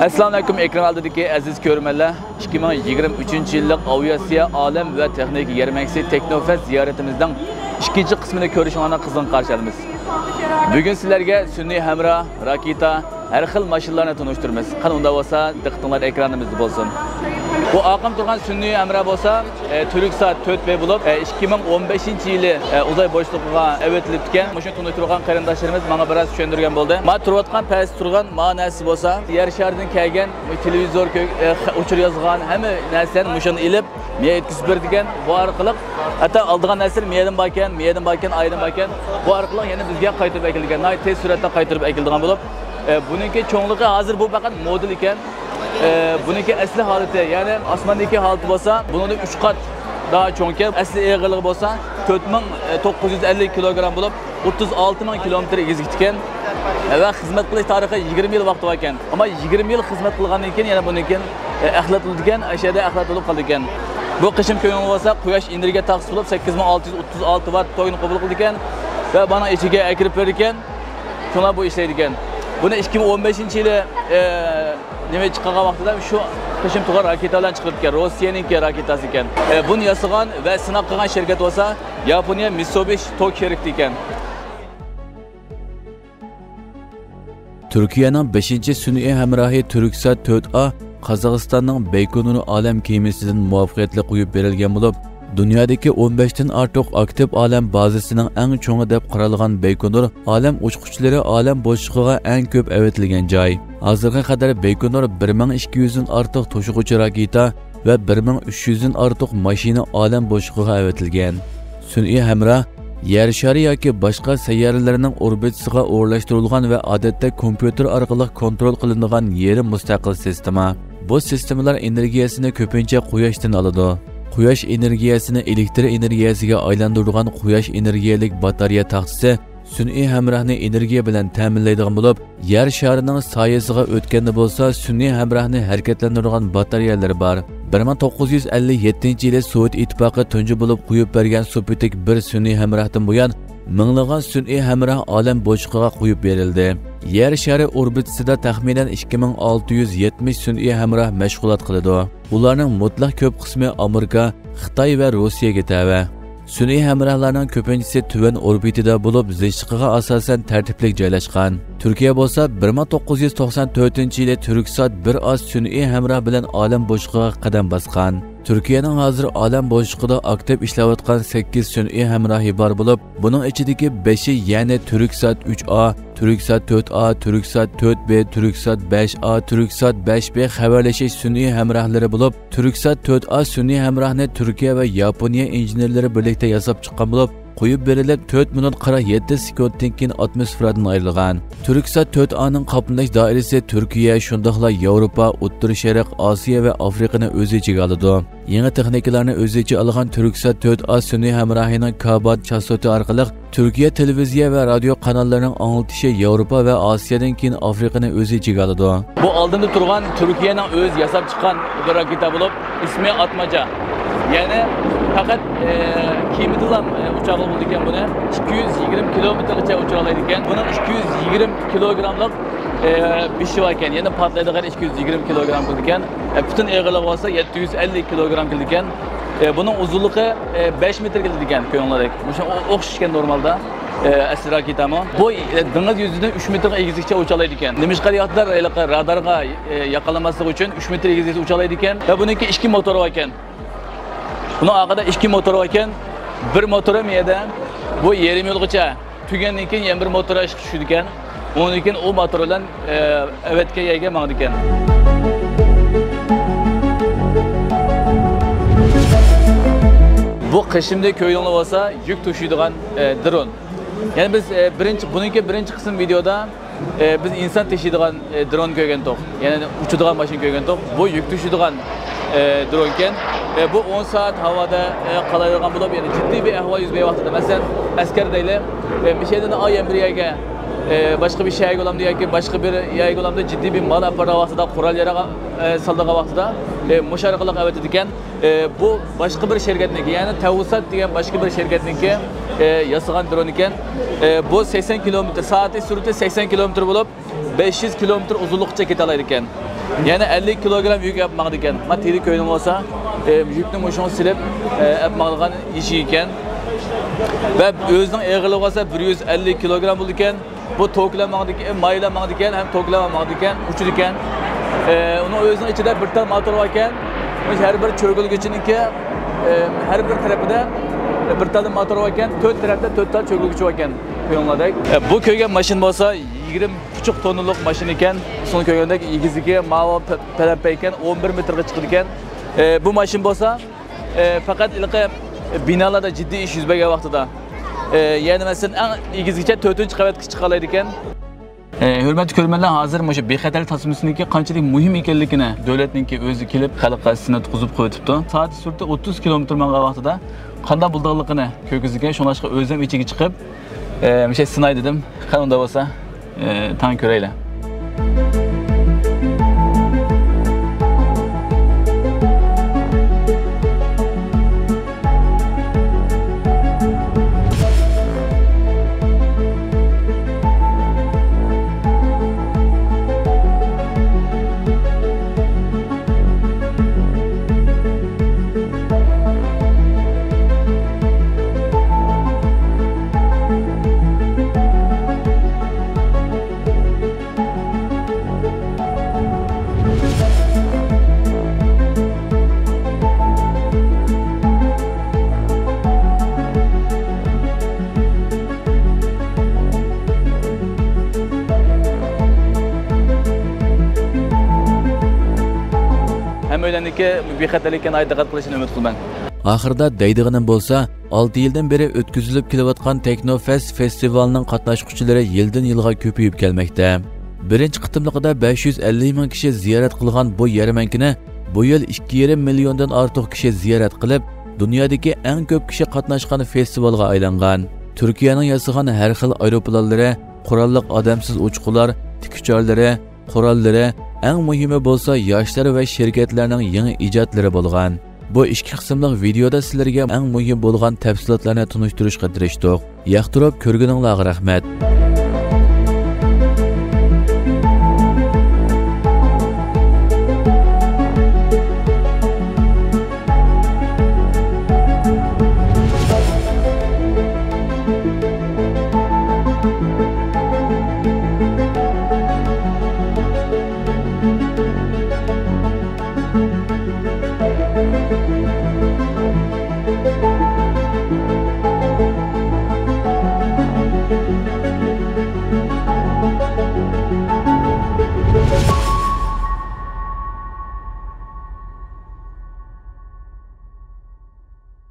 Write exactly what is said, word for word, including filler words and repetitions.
ئەسسالامۇئەلەيكۇم، ئېكران ئالدىدىكى ئەزىز كۆرۈرمەنلەر. ئىككى مىڭ يىگىرمە ئۈچىنچى يىللىق ئاۋىئاتسىيە ئالەم ۋە تېخنىكا يەرمەنكىسى تېكنوفەست زىيارىتىمىزنىڭ ئىككىنچى قىسمىنى كۆرۈشۈڭلارنى قىزغىن قارشى ئالىمىز. بۈگۈن سىلەرگە سۈنئىي ھەمراھ، راكېتا، ھەر خىل ماشىنىلارنى تونۇشتۇرىمىز. قېنى ئۇنداق بولسا، دىققىتىڭلار ئېكرانىمىزدا بولسۇن. بۇ ئارقامدا تۇرغان سۈنئىي ھەمراھ بولسا، ئە، تۈركسات تۆت بى بولۇپ، ئە، ئىككى مىڭ ئون بەشىنچى يىلى، ئە، ئۇزاي بوشلۇقىغا ئەۋەتىلىپتىكەن. مۇشۇنى تونۇشتۇرغان قېرىنداشلىرىمىز ماڭا بىراز چۈشەندۈرگەن بولدى. مانا تۇرۇۋاتقان پەستە تۇرغان مانا نەرسە بولسا، يەر شارىدىن كەلگەن تېلېۋىزور، كۆ-، ئە، خە-، ئۇچۇر يازغان ھەممە نەرسىلەرنى مۇشۇنى ئېلىپ، مېيە يەتكۈزۈپ بېرىدىكەن. بۇ ئارقىلىق ھەتتا ئالىدىغان نەرسىلەر مېيەدىن باركەن، مېيەدىن باركەن، ئايدىن باركەن. بۇ ئارقىلىق يەنە بىزگە قايتۇرۇپ ئەكېلىدىكەن. ناھايىتى تېز سۈرئەتتە قايتۇرۇپ ئەكېلىدىغان بولۇپ، ئە، بۇنىڭكى چوڭلۇقى ھازىر بۇ پەقەت مودېل ئىكەن. ئە، بۇنىڭكى ئەسلى ھالىتى، يەنى ئاسماندىكى ھالىتى بولسا، بۇنىڭدىن ئۈچ قات داھا چوڭكەن. ئەسلى ئېغىرلىقى بولسا تۆت مىڭ توققۇز يۈز ئەللىك كىلوگرام بولۇپ، ئوتتۇز ئالتە مىڭ كىلومېتىر ئېگىزلىكتىكەن. ۋە خىزمەت قىلىش تارىخى يىگىرمە يىل ۋاقتى باركەن. ئەمما يىگىرمە يىل خىزمەت قىلغاندىن كېيىن يەنە بۇنىڭدىن كېيىن، ئە، ئەخلەتلىدىكەن، ئاشۇ يەردە ئەخلەت بولۇپ قالىدىكەن. بۇ قېشىم كۆڭۈل بولسا، قۇياش ئېنېرگىيە تاختىسى بولۇپ، سەككىز مىڭ ئالتە يۈز ئوتتۇز ئالتە ۋات توكنى قوبۇل قىلىدىكەن ۋە بۇنىڭ ئىچىگە ئەكىرىپ بېرىدىكەن. شۇڭا بۇ ئىشلەيدىكەن. بۇنى ئىككى مىڭ ئون بەشىنچى يىلى، ئە، نېمە چىقارغان ۋاقتىدا شۇ قېشىم تۇغان راكېتا بىلەن چىقىرىپتىكەن. روسىيەنىڭكى راكېتاسى ئىكەن. ئە، بۇنى ياسىغان ۋە سىناق قىلغان شىركەت بولسا ياپونىيە مىتسۇبىشى توكيو شىركىتى ئىكەن. تۈركىيەنىڭ بەشىنچى سۈنئىي ھەمراھى تۈركسات تۆت ئا قازاقىستاننىڭ بەيكونۇر ئالەم كېمىسىدىن مۇۋەپپەقىيەتلىك قويۇپ بېرىلگەن بولۇپ، دۇنيادىكى ئون بەشتىن ئارتۇق ئاكتىپ ئالەم بازىسىنىڭ ئەڭ چوڭى دەپ قارالغان بەيكونۇر ئالەم ئۇچقۇچىلىرى ئالەم بوشلۇقىغا ئەڭ كۆپ ئەۋەتىلگەن جاي. ھازىرغا قەدەر بەيكونۇر بىر مىڭ ئىككى يۈزدىن ئارتۇق توشۇغۇچى راكېتا ۋە بىر مىڭ ئۈچ يۈزدىن ئارتۇق ماشىنا ئالەم بوشلۇقىغا ئەۋەتىلگەن. سۈنئىي ھەمراھ يەر شارى ياكى باشقا سەييارىلەرنىڭ ئوربىتىسىغا ئورۇنلاشتۇرۇلغان ۋە ئادەتتە كومپيۇتېر ئارقىلىق كونترول قىلىنىدىغان يېرىم مۇستەقىل سىستېما. بۇ سىستېمىلار ئېنېرگىيەسىنى كۆپىنچە قۇياشتىن ئالىدۇ. قۇياش ئېنېرگىيەسىنى ئېلېكتر ئېنېرگىيەسىگە ئايلاندۇرىدىغان قۇياش ئېنېرگىيەلىك باتارېيە تاختىسى سۈنئىي ھەمراھنى ئېنېرگىيە بىلەن تەمىنلەيدىغان بولۇپ، يەر شارىنىڭ سايىسىغا ئۆتكەندە بولسا سۈنئىي ھەمراھنى ھەرىكەتلەندۈرىدىغان باتارېيەلىرى بار. بىر مىڭ توققۇز يۈز ئەللىك يەتتىنچى يىلى سوۋېت ئىتتىپاقى تۇنجى بولۇپ قويۇپ بەرگەن سپۇتنىك بىر سۈنئىي ھەمراھتىن بۇيان، مىڭلىغان سۈنئىي ھەمراھ ئالەم بوشلۇقىغا قويۇپ بېرىلدى. يەر شارى ئوربىتىسىدا تەخمىنەن ئىككى مىڭ ئالتە يۈز يەتمىش سۈنئىي ھەمراھ مەشغۇلات قىلىدۇ. ئۇلارنىڭ مۇتلەق كۆپ قىسمى ئامېرىكا، خىتاي ۋە روسىيەگە تەۋە. سۈنئىي ھەمراھلارنىڭ كۆپىنچىسى تۆۋەن ئوربىتىدا بولۇپ، زىچلىقىغا ئاساسەن تەرتىپلىك جايلاشقان. تۈركىيە بولسا بىر مىڭ توققۇز يۈز توقسان تۆتىنچى يىلى تۈركسات بىر ئا سۈنئىي ھەمراھ بىلەن ئالەم بوشلۇقىغا قەدەم باسقان. تۈركىيەنىڭ ھازىر ئالەم بوشلۇقىدا ئاكتىپ ئىشلەۋاتقان سەككىز سۈنئىي ھەمراھى بار بولۇپ، بۇنىڭ ئىچىدىكى بەشى، يەنى تۈركسات ئۈچ ئا، تۈركسات تۆت ئا، تۈركسات تۆت بى، تۈركسات بەش ئا، تۈركسات بەش بى خەۋەرلىشىش سۈنئىي ھەمراھلىرى بولۇپ، تۈركسات تۆت ئا سۈنئىي ھەمراھنى تۈركىيە ۋە ياپونىيە ئىنژېنېرلىرى بىرلىكتە ياساپ چىققان بولۇپ، قويۇپ بېرىلىپ، تۆت مىنۇت قىرىق يەتتە سېكۇنتتىن كېيىن ئاتموسفېرادىن ئايرىلغان. تۈركسات تۆت ئانىڭ قاپلىنىش دائىرىسى تۈركىيە، شۇنداقلا ياۋروپا، ئوتتۇرا شەرق، ئاسىيا ۋە ئافرىقىنى ئۆز ئىچىگە ئالىدۇ. يېڭى تېخنىكىلارنى ئۆز ئىچىگە ئالغان تۈركسات تۆت ئا سۈنئىي ھەمراھىنىڭ كابات چاستوتا ئارقىلىق تۈركىيە تېلېۋىزىيە ۋە رادىيو قاناللىرىنىڭ ئاڭلىتىشى ياۋروپا ۋە ئاسىيادىن كېيىن ئافرىقىنى ئۆز ئىچىگە ئالىدۇ. بۇ ئالدىندا تۇرغان تۈركىيەنىڭ ئۆزى ياساپ چىققان بىر راكېتا بولۇپ، ئىسمى ئاتماجا. يەنى پەقەت، ئە، كېمىدىلا، ئە، ئۇچۇرغىلى بولىدىكەن بۇنى. ئىككى يۈز يىگىرمە كىلومېتىرغىچە ئۇچۇرالايدىكەن. بۇنىڭ ئىككى يۈز يىگىرمە كىلوگراملىق، ئە، بېشى باركەن. يەنى پارتلايدىغان ئىككى يۈز يىگىرمە كىلوگرام كېلىدىكەن. ئە، پۈتۈن ئېغىرلىقى بولسا يەتتە يۈز ئەللىك كىلوگرام كېلىدىكەن. ئە، بۇنىڭ ئۇزۇنلۇقى، ئە، بەش مېتىر كېلىدىكەن، كۆرۈڭلاردەك. مۇشۇ ئو-، ئوخشاش ئىكەن نورمالدا. ئە، ئەسلى راكېتامۇ. بۇ، ئە، دېڭىز يۈزىدىن ئۈچ مېتىرغا ئېگىزلىكچە ئۇچالايدىكەن. نېمىشقا دېگەن ۋاقىتتا، ھېلىقى رادارغا، ئە، ياقىلانماسلىقى ئۈچۈن ئۈچ مېتىر ئېگىزلىكتە ئۇچالايدىكەن. ۋە بۇنىڭكى ئىككى موتورى باركەن. بۇنىڭ ئارقىدا ئىككى موتورى باركەن. بىر موتورى مۇ يەردە، بۇ يېرىم يولغىچە تۈگەندىن كېيىن يەنە بىر موتور ئىشقا چۈشىدىكەن. ئۇنىڭدىن كېيىن ئۇ موتور بىلەن، ئە، ئەۋەتكەن يەرگە ماڭىدىكەن. بۇ قېشىمدا كۆرگىنىڭلار بولسا يۈك توشۇيدىغان، ئە، درون. يەنى بىز، ئە، بىرىنچى، بۇنىڭكى بىرىنچى قىسىم ۋىدېودا، ئە، بىز ئىنسان تېشىيدىغان، ئە، درون كۆرگەنتۇق. يەنى ئۇچىدىغان ماشىنا كۆرگەنتۇق. بۇ يۈك توشۇيدىغان، ئە، درونكەن. ئە، بۇ ئون سائەت ھاۋادا، ئە، قالايدىغان بولۇپ، يەنى جىددىي بىر ئەھۋال يۈز بەرگەن ۋاقتىدا، مەسىلەن، ئەسكەر دەيلى، ئە، مىشەدىن ئاي يەنە بىر يەرگە، ئە، باشقا بىر شەھەرگە بولامدۇ ياكى باشقا بىر يەرگە بولامدۇ، جىددىي بىر مال ئاپارىدىغان ۋاقتىدا، قورال ياراغ، ئە، سالىدىغان ۋاقتىدا، ئە، مۇشۇ ئارقىلىق ئەۋەتىدىكەن. ئە، بۇ باشقا بىر شىركەتنىڭكى، يەنى تەۋسات دېگەن باشقا بىر شىركەتنىڭكى، ئە، ياسىغان درون ئىكەن. ئە، بۇ سەكسەن كىلومېتىر، سائەتتە سۈرئىتى سەكسەن كىلومېتىر بولۇپ، بەش يۈز كىلومېتىر ئۇزۇنلۇققىچە كېتەلەيدىكەن. يەنە ئەللىك كىلوگرام يۈك ئەپ ماڭىدىكەن. مانا تېرە كۆينىڭ بولسا، ئە، يۈكنى مۇشۇنىڭغا سېلىپ، ئە، ئەپ ماڭىدىغان ئېشىكى ئىكەن. ۋە ئۆزىنىڭ ئېغىرلىقى بولسا بىر يۈز ئەللىك كىلوگرام بولىدىكەن. بۇ توكلار ماڭىدىكەن، مايلار ماڭىدىكەن ھەم توكلار ماڭىدىكەن، ئۇچىدىكەن. ئە، ئۇنىڭ ئۆزىنىڭ ئىچىدە بىر تال موتور باركەن. مۇشۇ ھەر بىر چۆگۈلىگۈچىنىڭكى، ئە، ھەر بىر تەرىپىدە بىر تال موتور باركەن، تۆت تەرەپتە تۆت تال چۆگۈلىگۈچى باركەن. كۆرۈڭلاردەك. ئە، بۇ كۆرگەن ماشىنا بولسا يىگىرمە پۇچۇق توننىلىق ماشىنا ئىكەن. سىزنىڭ كۆرگەندەك ئېگىزلىكى ماۋۇ پە-، پەلەمپەي ئىكەن، ئون بىر مېتىرغا چىقىدىكەن. ئە، بۇ ماشىنا بولسا، ئە، پەقەت ھېلىقى بىنالاردا جىددىي ئىش يۈز بەرگەن ۋاقتىدا، ئە، يەنى مەسىلەن، ئەڭ ئېگىزگىچە تۆتىنچى قەۋەتكە چىقالايدىكەن. ئە، ھۆرمەتلىك كۆرۈرمەنلەر، ھازىر مۇشۇ بىخەتەرلىك تاسمىسىنىڭكى قانچىلىك مۇھىم ئىكەنلىكىنى دۆلەتنىڭكى ئۆزى كېلىپ خەلققە سىنئەت قۇرۇپ قويۇۋېتىپتۇ. سائەت سۈرئىتى ئوتتۇز كىلومېتىر ماڭغان ۋاقتىدا قانداق بولىدىغانلىقىنى كۆرگۈزىدىكەن. شۇڭلاشقا ئۆزۈم ئىچىگە چىقىپ، ئە، مۇشۇ سىناي دېدىم. قېنى ئۇنداق بولسا، ئە، تەڭ كۆرەيلى. ھەممەيلەننىڭكى بىخەتەرلىككە ناھايىتى دىققەت قىلىشىنى ئۈمىد قىلىمەن. ئاخىرىدا دەيدىغىنىم بولسا، ئالتە يىلدىن بېرى ئۆتكۈزۈلۈپ كېلىۋاتقان تېكنوفېست فېستىۋالىنىڭ قاتناشقۇچىلىرى يىلدىن يىلغا كۆپىيىپ كەلمەكتە. بىرىنچى قېتىملىقىدا بەش يۈز ئەللىك مىڭ كىشى زىيارەت قىلغان بۇ يەرمەنكىنى بۇ يىل ئىككى يېرىم مىليوندىن ئارتۇق كىشى زىيارەت قىلىپ، دۇنيادىكى ئەڭ كۆپ كىشى قاتناشقان فېستىۋالغا ئايلانغان. تۈركىيەنىڭ ياسىغان ھەر خىل ئايروپىلانلىرى، قوراللىق ئادەمسىز ئۇچقۇلار، تىك ئۇچارلىرى، قوراللىرى، ئەڭ مۇھىمى بولسا ياشلار ۋە شىركەتلەرنىڭ يېڭى ئىجادلىرى بولغان. بۇ ئىككى قىسىملىق ۋىدېئودا سىلەرگە ئەڭ مۇھىم بولغان تەپسىلاتلارنى تونۇشتۇرۇشقا تىرىشتۇق. ياقتۇرۇپ كۆرگىنىڭلارغا رەھمەت.